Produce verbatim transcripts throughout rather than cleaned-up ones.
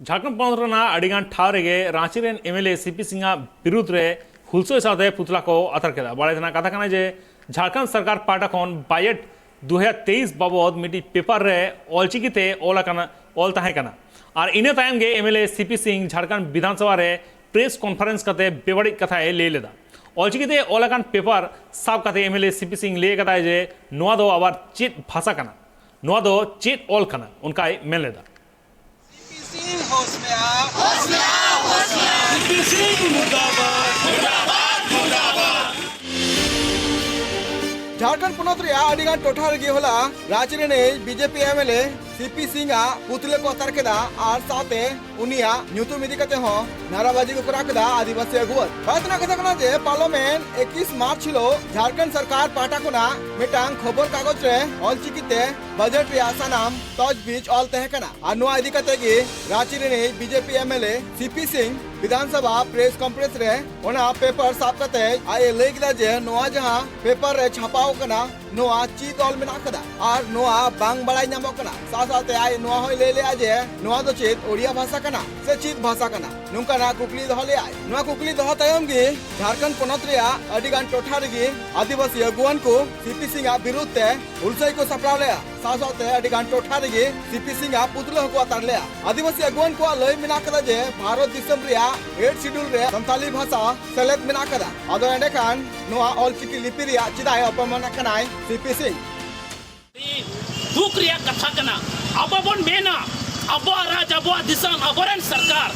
ᱡᱷᱟᱲᱠᱷᱚᱸᱰ ᱯᱚᱱᱚᱛ ᱨᱮᱱᱟᱜ ᱟᱹᱰᱤᱜᱟᱱ ᱴᱷᱟᱶ ᱨᱮᱜᱮ ᱨᱟᱺᱪᱤ ᱨᱮᱱ ᱮᱢᱮᱞᱮ ᱥᱤᱯᱤ ᱥᱤᱝ ᱟᱜ ᱵᱤᱨᱩᱫᱽ ᱨᱮ ᱦᱩᱞᱥᱟᱹᱭ ᱥᱟᱶᱛᱮ ᱯᱩᱛᱞᱟ ᱠᱚ ᱟᱛᱟᱨ ᱠᱮᱫᱟ᱾ ᱵᱟᱲᱟᱭ ᱛᱮᱱᱟᱜ ᱠᱟᱛᱷᱟ ᱠᱟᱱᱟ ᱡᱮ ᱡᱷᱟᱲᱠᱷᱚᱸᱰ ᱥᱚᱨᱠᱟᱨ ᱯᱟᱦᱴᱟ ᱠᱷᱚᱱ ᱵᱟᱡᱮᱴ ᱫᱩ ᱦᱟᱡᱟᱨ ᱛᱮᱭᱤᱥ ᱵᱟᱵᱚᱫ ᱢᱤᱫᱴᱤᱡ ᱯᱮᱯᱟᱨ ᱨᱮ ᱚᱞᱪᱤᱠᱤ ᱛᱮ ᱚᱞ ᱟᱠᱟᱱᱟ, ᱚᱞ ᱛᱟᱦᱮᱸ ᱠᱟᱱᱟ᱾ ᱟᱨ ᱤᱱᱟᱹ ᱛᱟᱭᱚᱢ ᱜᱮ ᱮᱢᱮᱞᱮ ᱥᱤᱯᱤ ᱥᱤᱝ ᱡᱷᱟᱲᱠᱷᱚᱸᱰ ᱵᱤᱫᱷᱟᱱ ᱥᱚᱵᱷᱟ ᱨᱮ ᱯᱨᱮᱥ ᱠᱚᱱᱯᱷᱟᱨᱮᱱᱥ ᱠᱟᱛᱮ ᱵᱮᱵᱟᱹᱲᱤᱡ ᱠᱟᱛᱷᱟᱭ ᱞᱟᱹᱭ ᱞᱮᱫᱟ᱾ ᱚᱞᱪᱤᱠᱤ ᱛᱮ ᱚᱞ ᱟᱠᱟᱱ ᱯᱮᱯᱟᱨ ᱥᱟᱵ ᱠᱟᱛᱮ ᱮᱢᱮᱞᱮ ᱥᱤᱯᱤ ᱥᱤᱝ ᱞᱟᱹᱭ ᱠᱟᱫᱟᱭ ᱡᱮ ᱱᱚᱣᱟ ᱫᱚ ᱟᱵᱟᱨ ᱪᱮᱫ ᱵᱷᱟᱥᱟ ᱠᱟᱱᱟ, ᱱᱚᱣᱟ ᱫᱚ ᱪᱮᱫ ᱚᱞ ᱠᱟᱱᱟ, ᱚᱱᱠᱟᱭ ᱢᱮᱱ ᱞᱮᱫᱟ᱾ ᱡᱷᱟᱲᱠᱷᱚᱸᱰ ᱯᱚᱱᱚᱛ ᱨᱮᱭᱟᱜ ᱟᱹᱰᱤᱜᱟᱱ ᱴᱚᱴᱷᱟ ᱨᱮᱜᱮ ᱦᱚᱞᱟ ᱨᱟᱺᱪᱤ ᱨᱤᱱᱤᱡ ᱵᱤᱡᱮᱯᱤ ᱮᱢᱮᱞᱮ ᱥᱤᱯᱤ ᱥᱤᱝ ᱟᱜ ᱯᱩᱛᱞᱟᱹ ᱠᱚ ᱟᱛᱟᱨ ᱠᱮᱫᱟ ᱟᱨ ᱥᱟᱶᱛᱮ ᱩᱱᱤᱭᱟᱜ ᱧᱩᱛᱩᱢ ᱤᱫᱤ ᱠᱟᱛᱮ ᱦᱚᱸ ᱱᱟᱨᱟᱵᱟᱡᱤ ᱠᱚ ᱠᱚᱨᱟᱣ ᱠᱮᱫᱟ ᱟᱹᱫᱤᱵᱟᱹᱥᱤ ᱟᱹᱜᱩᱣᱟᱹᱱ᱾ ᱵᱟᱲᱟᱭ ᱛᱮᱱᱟᱜ ᱠᱟᱛᱷᱟ ᱠᱟᱱᱟ ᱡᱮ ᱯᱟᱨᱞᱟᱢᱮᱱᱴ ᱮᱠᱤᱥ ᱢᱟᱨᱪ ᱦᱤᱞᱳᱜ ᱡᱷᱟᱲᱠᱷᱚᱸᱰ ᱥᱚᱨᱠᱟᱨ ᱯᱟᱦᱴᱟ ᱠᱷᱚᱱᱟᱜ ᱢᱤᱫᱴᱟᱝ ᱠᱷᱚᱵᱚᱨ ᱠᱟᱜᱚᱡᱽ ᱨᱮ ᱚᱞᱪᱤᱠᱤ ᱛᱮ ᱵᱟᱡᱮᱴ ᱨᱮᱭᱟᱜ ᱥᱟᱱᱟᱢ ᱛᱚᱡᱵᱤᱡ ᱚᱞ ᱛᱟᱦᱮᱸ ᱠᱟᱱᱟ᱾ ᱟᱨ ᱱᱚᱣᱟ ᱤᱫᱤ ᱠᱟᱛᱮ ᱜᱮ ᱨᱟᱺᱪᱤ ᱨᱤᱱᱤᱡ ᱵᱤᱡᱮᱯᱤ ᱮᱢᱮᱞᱮ ᱥᱤᱯᱤ ᱥᱤᱝ ᱵᱤᱫᱷᱟᱱ ᱥᱚᱵᱷᱟ ᱯᱨᱮᱥ ᱠᱚᱱᱯᱷᱟᱨᱮᱱᱥ ᱨᱮ ᱚᱱᱟ ᱯᱮᱯᱟᱨ ᱥᱟᱵ ᱠᱟᱛᱮ ᱟᱡ ᱮ ᱞᱟᱹᱭ ᱠᱮᱫᱟ ᱡᱮ ᱱᱚᱣᱟ ᱡᱟᱦᱟᱸ ᱯᱮᱯᱟᱨ ᱨᱮ ᱪᱷᱟᱯᱟᱣ ᱠᱟᱱᱟ, ᱱᱚᱣᱟ ᱪᱮᱫ ᱚᱞ ᱢᱮᱱᱟᱜ ᱠᱟᱫᱟ ᱟᱨ ᱱᱚᱣᱟ ᱵᱟᱝ ᱵᱟᱲᱟᱭ ᱧᱟᱢᱚᱜ ᱠᱟᱱᱟ᱾ ᱥᱟᱶ ᱥᱟᱶᱛᱮ ᱟᱡ ᱱᱚᱣᱟ ᱦᱚᱸᱭ ᱞᱟᱹᱭ ᱞᱮᱫᱼᱟ ᱡᱮ ᱱᱚᱣᱟ ᱫᱚ ᱪᱮᱫ ᱳᱲᱤᱭᱟ ᱵᱷᱟᱥᱟ ᱠᱟᱱᱟ ᱥᱮ ᱪᱮᱫ ᱵᱷᱟᱥᱟ ᱠᱟᱱᱟ, ᱱᱚᱝᱠᱟᱱᱟᱜ ᱠᱩᱠᱞᱤ ᱫᱚᱦᱚ ᱞᱮᱫᱼᱟᱭ᱾ ᱱᱚᱣᱟ ᱠᱩᱠᱞᱤ ᱫᱚᱦᱚ ᱛᱟᱭᱚᱢ ᱜᱮ ᱡᱷᱟᱲᱠᱷᱚᱸᱰ ᱯᱚᱱᱚᱛ ᱨᱮᱭᱟᱜ ᱟᱹᱰᱤ ᱜᱟᱱ ᱴᱚᱴᱷᱟ ᱨᱮᱜᱮ ᱟᱹᱫᱤᱵᱟᱹᱥᱤ ᱟᱹᱜᱩᱣᱟᱹᱱ ᱠᱚ ᱥᱤᱯᱤ ᱥᱤᱝ ᱟᱜ ᱵᱤᱨᱩᱫᱽ ᱛᱮ ᱦᱩᱞᱥᱟᱹᱭ ᱠᱚ ᱥᱟᱯᱲᱟᱣ ᱞᱮᱫᱼᱟ᱾ ᱥᱟᱶ ᱥᱟᱶᱛᱮ ᱟᱹᱰᱤ ᱜᱟᱱ ᱴᱚᱴᱷᱟ ᱨᱮᱜᱮ ᱥᱤᱯᱤ ᱥᱤᱝ ᱟᱜ ᱯᱩᱛᱞᱟᱹ ᱦᱚᱸᱠᱚ ᱟᱛᱟᱨ ᱞᱮᱫᱼᱟ᱾ ᱟᱹᱫᱤᱵᱟᱹᱥᱤ ᱟᱹᱜᱩᱣᱟᱹᱱ ᱠᱚᱣᱟᱜ ᱞᱟᱹᱭ ᱢᱮᱱᱟᱜ ᱠᱟᱫᱟ ᱡᱮ ᱵᱷᱟᱨᱚᱛ ᱫᱤᱥᱚᱢ ᱨᱮᱭᱟᱜ ᱮᱭᱤᱴ ᱥᱤᱰᱩᱞ ᱨᱮ ᱥᱟᱱᱛᱟᱞᱤ ᱵᱷᱟᱥᱟ ᱥᱮᱞᱮᱫ ᱢᱮᱱᱟᱜ ᱠᱟᱫᱟ᱾ ᱟᱫᱚ ᱮᱸᱰᱮᱠᱷᱟᱱ ᱱᱚᱣᱟ ᱚᱞᱪᱤᱠᱤ ᱞᱤᱯᱤ ᱨᱮᱭᱟᱜ ᱪᱮᱫᱟᱜ ᱮ ᱚᱯᱚᱢᱟᱱ ᱠᱟᱱᱟᱭ ᱥᱤᱯᱤ ᱥᱤᱝ? ᱫᱩᱠ ᱨᱮᱭᱟᱜ ᱠᱟᱛᱷᱟ ᱠᱟᱱᱟ᱾ ᱟᱵᱚ ᱵᱚᱱ ᱢᱮᱱᱟ ᱟᱵᱚᱣᱟᱜ ᱨᱟᱡᱽ, ᱟᱵᱚᱣᱟᱜ ᱫᱤᱥᱚᱢ, ᱟᱵᱚᱨᱮᱱ ᱥᱚᱨᱠᱟᱨ,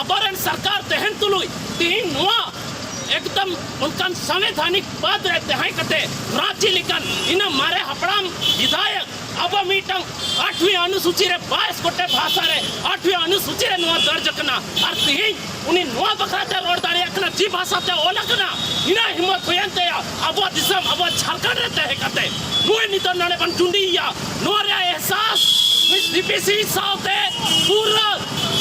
ᱟᱵᱚᱨᱮᱱ ᱥᱚᱨᱠᱟᱨ ᱛᱟᱦᱮᱱ ᱛᱩᱞᱩᱡ ᱛᱮᱦᱮᱧ ᱱᱚᱣᱟ ᱮᱠᱫᱚᱢ ᱚᱱᱠᱟᱱ ᱥᱟᱝᱵᱤᱫᱷᱟᱱᱤᱠ ᱯᱚᱫ ᱨᱮ ᱛᱟᱦᱮᱸ ᱠᱟᱛᱮ ᱨᱟᱺᱪᱤ ᱞᱮᱠᱟᱱ ᱤᱱᱟᱹ ᱢᱟᱨᱮ ᱦᱟᱯᱲᱟᱢ ᱵᱤᱫᱷᱟᱭᱚᱠ ᱟᱵᱚ ᱢᱤᱫᱴᱟᱝ ᱟᱴᱷᱣᱤ ᱚᱱᱩᱥᱩᱪᱤ ᱨᱮ ᱵᱟᱭᱤᱥ ᱜᱚᱴᱮᱡ ᱵᱷᱟᱥᱟ ᱨᱮ ᱟᱴᱷᱣᱤ ᱚᱱᱩᱥᱩᱪᱤ ᱨᱮ ᱱᱚᱣᱟ ᱫᱚᱨᱡᱽ ᱟᱠᱟᱱᱟ᱾ ᱟᱨ ᱛᱮᱦᱮᱧ ᱩᱱᱤ ᱱᱚᱣᱟ ᱵᱟᱠᱷᱨᱟ ᱛᱮ ᱨᱚᱲ ᱫᱟᱲᱮᱭᱟᱜ ᱠᱟᱱᱟ, ᱪᱮᱫ ᱵᱷᱟᱥᱟ ᱛᱮ ᱚᱞ ᱟᱠᱟᱱᱟ, ᱤᱱᱟᱹ ᱦᱤᱢᱢᱚᱛ ᱦᱩᱭᱮᱱ ᱛᱟᱭᱟ ᱟᱵᱚᱣᱟᱜ ᱫᱤᱥᱚᱢ, ᱟᱵᱚᱣᱟᱜ ᱡᱷᱟᱲᱠᱷᱚᱸᱰ ᱨᱮ ᱛᱟᱦᱮᱸ ᱠᱟᱛᱮ᱾ ᱱᱩᱭ ᱱᱤᱛᱚᱜ ᱱᱚᱰᱮ ᱵᱚᱱ ᱴᱩᱸᱰᱤᱭᱮᱭᱟ, ᱱᱚᱣᱟ ᱨᱮᱭᱟᱜ ᱮᱦᱥᱟᱥ ᱱᱩᱭ ᱥᱤᱯᱤ ᱥᱤᱝ ᱥᱟᱶᱛᱮ ᱯᱩᱨᱟᱹ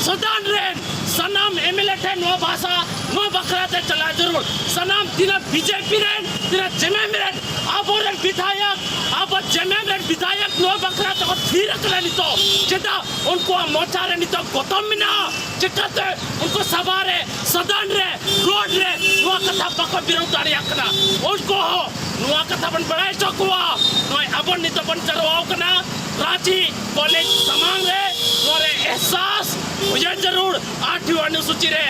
ᱥᱚᱫᱚᱱ ᱨᱮᱱ ᱥᱟᱱᱟᱢ ᱮᱢᱮᱞᱮ ᱴᱷᱮᱱ ᱱᱚᱣᱟ ᱵᱷᱟᱥᱟ, ᱱᱚᱣᱟ ᱵᱟᱠᱷᱨᱟ ᱛᱮ ᱪᱟᱞᱟᱣ ᱡᱟᱹᱨᱩᱲ᱾ ᱥᱟᱱᱟᱢ ᱛᱤᱱᱟᱹᱜ ᱵᱤᱡᱮᱯᱤ ᱨᱮᱱ, ᱛᱤᱱᱟᱹᱜ ᱡᱮᱢᱮᱢ ᱨᱮᱱ, ᱟᱵᱚᱨᱮᱱ ᱵᱤᱫᱷᱟᱭᱚᱠ, ᱡᱮᱢᱮᱢ ᱨᱮᱱ ᱵᱤᱫᱷᱟᱭᱚᱠ ᱱᱚᱣᱟ ᱵᱟᱠᱷᱨᱟ ᱛᱮᱠᱚ ᱛᱷᱤᱨ ᱟᱠᱟᱱᱟ ᱱᱤᱛᱚᱜ᱾ ᱪᱮᱫᱟᱜ ᱩᱱᱠᱩᱣᱟᱜ ᱢᱚᱪᱟ ᱨᱮ ᱱᱤᱛᱚᱜ ᱜᱚᱛᱚᱢ ᱢᱮᱱᱟᱜᱼᱟ? ᱪᱤᱠᱟᱹᱛᱮ ᱩᱱᱠᱩ ᱥᱟᱵᱷᱟ ᱨᱮ, ᱥᱚᱫᱚᱱ ᱨᱮ, ᱨᱳᱰ ᱨᱮ ᱱᱚᱣᱟ ᱠᱟᱛᱷᱟ ᱵᱟᱠᱚ ᱵᱤᱨᱳᱫ ᱫᱟᱲᱮᱭᱟᱜ ᱠᱟᱱᱟ? ᱩᱱᱠᱩ ᱦᱚᱸ ᱱᱚᱣᱟ ᱠᱟᱛᱷᱟ ᱵᱚᱱ ᱵᱟᱲᱟᱭ ᱦᱚᱪᱚ ᱠᱚᱣᱟ᱾ ᱱᱚᱜᱼᱚᱭ ᱟᱵᱚ ᱱᱤᱛᱚᱜ ᱵᱚᱱ ᱡᱟᱨᱣᱟ ᱟᱠᱟᱱᱟ ᱨᱟᱸᱪᱤ ᱠᱚᱞᱮᱡᱽ ᱥᱟᱢᱟᱝ ᱨᱮ, ᱱᱚᱣᱟ ᱨᱮ ᱮᱦᱥᱟᱥ ᱦᱩᱭ ᱡᱟᱹᱨᱩᱲ᱾ ᱟᱴᱷᱣᱤ ᱚᱱᱩᱥᱩᱪᱤ ᱨᱮ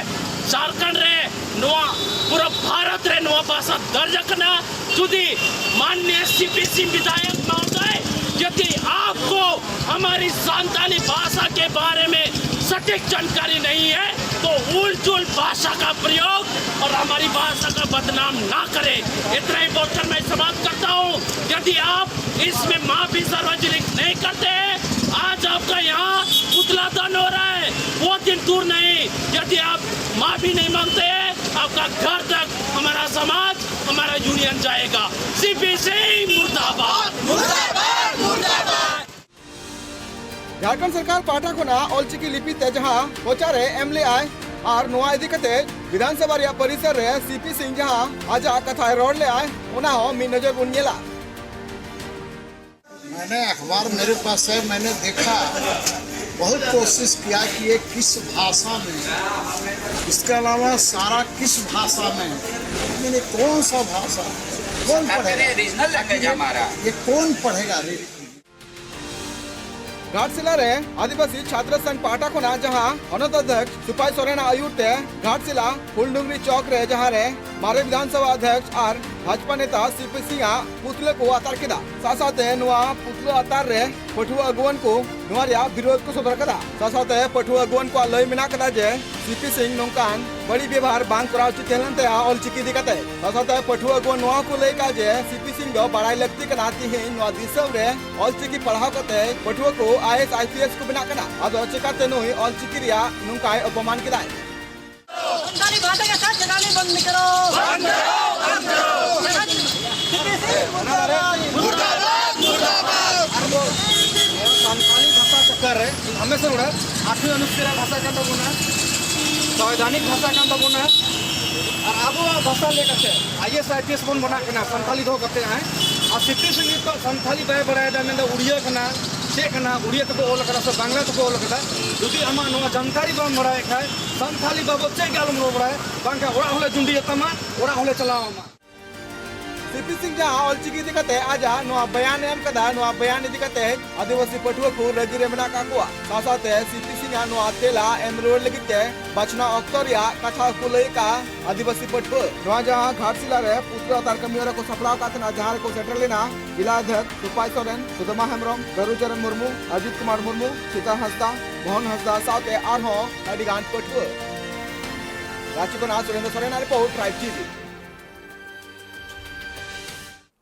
ᱡᱷᱟᱨᱠᱷᱚᱸᱰ ᱨᱮ, ᱱᱚᱣᱟ ᱯᱩᱨᱟᱹ ᱵᱷᱟᱨᱚᱛ ᱨᱮ ᱱᱚᱣᱟ ᱵᱷᱟᱥᱟ ᱫᱚᱨᱡᱽ ᱟᱠᱟᱱᱟ᱾ ᱡᱩᱫᱤ ᱢᱟᱱᱱᱤᱭ ᱥᱤᱯᱤ ᱥᱤᱝ ᱵᱤᱫᱷᱟᱭᱚᱠ ᱢᱚᱦᱳᱫᱚᱭ, यदि आपको हमारी संताली भाषा के बारे में सटीक जानकारी नहीं है, तो उलझुल भाषा का प्रयोग और हमारी भाषा का बदनाम ना करें। इतना ही बोलकर मैं समाप्त करता हूँ। यदि आप इसमें माफी सार्वजनिक नहीं करते हैं, आज आपका यहाँ पुतला दहन हो रहा है, वो दिन दूर नहीं। यदि आप माफी नहीं मांगते हैं, आपका घर तक हमारा समाज, हमारा यूनियन जाएगा। सीपी सिंह मुर्दाबाद। मुर्दाबाद, मुर्दाबाद। ᱡᱷᱟᱲᱠᱷᱚᱸᱰ ᱥᱚᱨᱠᱟᱨ ᱯᱟᱦᱴᱟ ᱠᱷᱚᱱᱟᱜ ᱚᱞᱪᱤᱠᱤ ᱞᱤᱯᱤ ᱛᱮ ᱡᱟᱦᱟᱸ ᱯᱨᱚᱪᱟᱨ ᱮ ᱮᱢ ᱞᱮᱫᱟᱭ ᱟᱨ ᱱᱚᱣᱟ ᱤᱫᱤ ᱠᱟᱛᱮ ᱵᱤᱫᱷᱟᱱ ᱥᱚᱵᱷᱟ ᱨᱮᱭᱟᱜ ᱯᱚᱨᱤᱥᱚᱨ ᱨᱮ ᱥᱤᱯᱤ ᱥᱤᱝ ᱡᱟᱦᱟᱸ ᱟᱡᱟᱜ ᱠᱟᱛᱷᱟᱭ ᱨᱚᱲ ᱞᱮᱫᱟᱭ, ᱚᱱᱟ ᱦᱚᱸ ᱢᱤᱫ ᱱᱚᱡᱚᱨ ᱵᱚᱱ ᱧᱮᱞᱟ᱾ मैंने अखबार मेरे पास है, मैंने देखा, बहुत कोशिश किया कि ये किस भाषा में है, इसके अलावा सारा किस भाषा में है। मैंने कौन सा भाषा, कौन पढ़ेगा? रीजनल लैंग्वेज हमारा। ये कौन पढ़ेगा? रे- ᱜᱷᱟᱴᱥᱤᱞᱟ ᱨᱮ ᱟᱹᱫᱤᱵᱟᱹᱥᱤ ᱪᱷᱟᱛᱨᱚ ᱥᱚᱝᱜᱷ ᱯᱟᱦᱴᱟ ᱠᱷᱚᱱᱟᱜ ᱡᱟᱦᱟᱸ ᱦᱚᱱᱚᱛ ᱚᱫᱷᱭᱚᱠᱥ ᱥᱩᱯᱟᱭ ᱥᱚᱨᱮᱱᱟᱜ ᱟᱹᱭᱩᱨ ᱛᱮ ᱜᱷᱟᱴᱥᱤᱞᱟ ᱯᱷᱩᱞᱰᱩᱝᱨᱤ ᱪᱚᱠ ᱨᱮ ᱡᱟᱦᱟᱸ ᱨᱮ ᱢᱟᱨᱮ ᱵᱤᱫᱷᱟᱱ ᱥᱚᱵᱷᱟ ᱚᱫᱷᱭᱚᱠᱥ ᱟᱨ ᱵᱷᱟᱡᱽᱯᱟ ᱱᱮᱛᱟ ᱥᱤᱯᱤ ᱥᱤᱝ ᱟᱜ ᱯᱩᱛᱞᱟᱹ ᱠᱚ ᱟᱛᱟᱨ ᱠᱮᱫᱟ᱾ ᱥᱟᱶ ᱥᱟᱶᱛᱮ ᱱᱚᱣᱟ ᱯᱩᱛᱞᱟᱹ ᱟᱛᱟᱨ ᱨᱮ ᱯᱟᱹᱴᱷᱩᱣᱟᱹ ᱟᱹᱜᱩᱣᱟᱹᱱ ᱠᱚ ᱱᱚᱣᱟ ᱨᱮᱭᱟᱜ ᱵᱤᱨᱳᱫᱷ ᱠᱚ ᱥᱚᱫᱚᱨ ᱠᱟᱫᱟ᱾ ᱥᱟᱶ ᱥᱟᱶᱛᱮ ᱯᱟᱹᱴᱷᱩᱣᱟᱹ ᱟᱹᱜᱩᱣᱟᱹᱱ ᱠᱚᱣᱟᱜ ᱞᱟᱹᱭ ᱢᱮᱱᱟᱜ ᱠᱟᱫᱟ ᱡᱮ ᱥᱤᱯᱤ ᱥᱤᱝ ᱱᱚᱝᱠᱟᱱ ᱵᱟᱹᱲᱤᱡ ᱵᱮᱵᱚᱦᱟᱨ ᱵᱟᱝ ᱠᱚᱨᱟᱣ ᱩᱪᱤᱛ ᱛᱟᱦᱮᱸ ᱞᱮᱱ ᱛᱟᱭᱟ ᱚᱞᱪᱤᱠᱤ ᱤᱫᱤ ᱠᱟᱛᱮ᱾ ᱥᱟᱶ ᱥᱟᱶᱛᱮ ᱯᱟᱹᱴᱷᱩᱣᱟᱹ ᱟᱹᱜᱩᱣᱟᱹᱱ ᱱᱚᱣᱟ ᱦᱚᱸᱠᱚ ᱞᱟᱹᱭ ᱠᱟᱜᱼᱟ ᱡᱮ ᱥᱤᱯᱤ ᱥᱤᱝ ᱫᱚ ᱵᱟᱲᱟᱭ ᱞᱟᱹᱠᱛᱤ ᱠᱟᱱᱟ ᱛᱤᱦᱤᱧ ᱱᱚᱣᱟ ᱫᱤᱥᱚᱢ ᱨᱮ ᱚᱞᱪᱤᱠᱤ ᱯᱟᱲᱦᱟᱣ ᱠᱟᱛᱮ ᱯᱟᱹᱴᱷᱩᱣᱟᱹ ᱠᱚ I A S, I P S ᱠᱚ ᱵᱮᱱᱟᱜ ᱠᱟᱱᱟ᱾ ᱟᱫᱚ ᱪᱮᱠᱟᱛᱮ ᱱᱩᱭ ᱚᱞᱪᱤᱠᱤ ᱨᱮᱭᱟᱜ ᱱᱚᱝᱠᱟᱭ ᱚᱯᱚᱢᱟᱱ ᱠᱮᱫᱟᱭ? संताली भाषा के साथ जगानी बंद करो। बंद करो, बंद करो। ᱥᱟᱱᱛᱟᱲᱤ ᱵᱷᱟᱥᱟ ᱪᱚᱠᱠᱚᱨ ᱨᱮ ᱦᱟᱢᱮᱥᱟ ᱱᱚᱰᱮ ᱟᱴᱷᱣᱤ ᱚᱱᱩᱥᱩᱪᱤ ᱨᱮᱭᱟᱜ ᱵᱷᱟᱥᱟ ᱠᱟᱱ ᱛᱟᱵᱚᱱᱟ, ᱥᱚᱝᱵᱤᱫᱷᱟᱱᱤᱠ ᱵᱷᱟᱥᱟ ᱠᱟᱱ ᱛᱟᱵᱚᱱᱟ, ᱟᱨ ᱟᱵᱚᱣᱟᱜ ᱵᱷᱟᱥᱟ ᱞᱟᱹᱭ ᱠᱟᱛᱮ I A S, I P S ᱵᱚᱱ ᱵᱮᱱᱟᱜ ᱠᱟᱱᱟ ᱥᱟᱱᱛᱟᱲᱤ ᱫᱚᱦᱚ ᱠᱟᱛᱮ, ᱦᱮᱸ? ᱟᱨ ᱥᱤᱯᱤ ᱥᱤᱝ ᱱᱤᱛᱚᱜ ᱥᱟᱱᱛᱷᱟᱞᱤ ᱵᱟᱭ ᱵᱟᱲᱟᱭᱮᱫᱟ, ᱢᱮᱱᱫᱟ ᱩᱲᱤᱭᱟ ᱠᱟᱱᱟ, ᱪᱮᱫ ᱠᱟᱱᱟ, ᱩᱲᱤᱭᱟ ᱛᱮᱠᱚ ᱚᱞ ᱟᱠᱟᱫᱟ ᱥᱮ ᱵᱟᱝᱞᱟ ᱛᱮᱠᱚ ᱚᱞ ᱟᱠᱟᱫᱟ᱾ ᱡᱩᱫᱤ ᱟᱢᱟᱜ ᱱᱚᱣᱟ ᱡᱟᱱᱛᱟᱨᱤ ᱵᱟᱢ ᱵᱟᱲᱟᱭᱮᱫ ᱠᱷᱟᱡ, ᱥᱟᱱᱛᱷᱟᱞᱤ ᱵᱟᱵᱚᱫ ᱪᱮᱫ ᱜᱮ ᱟᱞᱚᱢ ᱨᱚᱲ ᱵᱟᱲᱟᱭᱟ, ᱵᱟᱝᱠᱷᱟᱱ ᱚᱲᱟᱜ ᱦᱚᱸᱞᱮ ᱡᱩᱸᱰᱤ ᱟᱛᱟᱢᱟ, ᱚᱲᱟᱜ ᱦᱚᱸᱞᱮ ᱪᱟᱞᱟᱣ ᱟᱢᱟ᱾ ᱥᱤᱯᱤ ᱥᱤᱝ ᱡᱟᱦᱟᱸ ᱚᱞᱪᱤᱠᱤ ᱤᱫᱤ ᱠᱟᱛᱮ ᱟᱡᱟᱜ ᱱᱚᱣᱟ ᱵᱚᱭᱟᱱ ᱮ ᱮᱢ ᱠᱟᱫᱟ, ᱱᱚᱣᱟ ᱵᱚᱭᱟᱱ ᱤᱫᱤ ᱠᱟᱛᱮ ᱟᱹᱫᱤᱵᱟᱹᱥᱤ ᱯᱟᱹᱴᱷᱩᱣᱟᱹ ᱠᱚ ᱨᱟᱹᱜᱤ ᱨᱮ ᱢᱮᱱᱟᱜ ᱟᱠᱟᱫ ᱠᱚᱣᱟ᱾ ᱥᱟᱶ ᱥᱟᱶᱛᱮ ᱥᱤᱯᱤ ᱥᱤᱝ ᱟᱜ ᱱᱚᱣᱟ ᱛᱮᱞᱟ ᱮᱢ ᱨᱩᱣᱟᱹᱲ ᱞᱟᱹᱜᱤᱫ ᱛᱮ ᱵᱟᱪᱷᱱᱟᱣ ᱚᱠᱛᱚ ᱨᱮᱭᱟᱜ ᱠᱟᱛᱷᱟ ᱠᱚ ᱞᱟᱹᱭ ᱟᱠᱟᱫᱼᱟ ᱟᱹᱫᱤᱵᱟᱹᱥᱤ ᱯᱟᱹᱴᱷᱩᱣᱟᱹ᱾ ᱱᱚᱣᱟ ᱡᱟᱦᱟᱸ ᱜᱷᱟᱴᱥᱤᱞᱟ ᱨᱮ ᱯᱩᱛᱲᱟ ᱛᱟᱨ ᱠᱟᱹᱢᱤ ᱦᱚᱨᱟ ᱠᱚ ᱥᱟᱯᱲᱟᱣ ᱟᱠᱟᱫ ᱛᱟᱦᱮᱱᱟ, ᱡᱟᱦᱟᱸ ᱨᱮᱠᱚ ᱥᱮᱴᱮᱨ ᱞᱮᱱᱟ ᱵᱤᱞᱟ ᱚᱫᱷᱭᱚᱠᱥ ᱥᱩᱯᱟᱭ ᱥᱚᱨᱮᱱ, ᱥᱩᱫᱟᱢᱟ ᱦᱮᱢᱵᱨᱚᱢ, ᱠᱟᱹᱨᱩ ᱪᱚᱨᱚᱱ ᱢᱩᱨᱢᱩ, ᱟᱡᱤᱛ ᱠᱩᱢᱟᱨ ᱢᱩᱨᱢᱩ, ᱥᱤᱛᱟ ᱦᱟᱸᱥᱫᱟ, ᱢᱳᱦᱚᱱ ᱦᱟᱸᱥᱫᱟ ᱥᱟᱶᱛᱮ ᱟᱨᱦᱚᱸ ᱟᱹᱰᱤ ᱜᱟᱱ ᱯᱟᱹᱴᱷᱩᱣᱟᱹ᱾ ᱨᱟᱸᱪᱤ ᱠᱷᱚᱱᱟᱜ ᱥᱩᱨᱮᱱᱫᱨᱚ ᱥᱚᱨᱮᱱᱟᱜ ᱨᱤᱯᱳᱨᱴ, ᱴᱨᱟᱭᱤᱵᱽ ᱴᱤᱵᱷᱤ᱾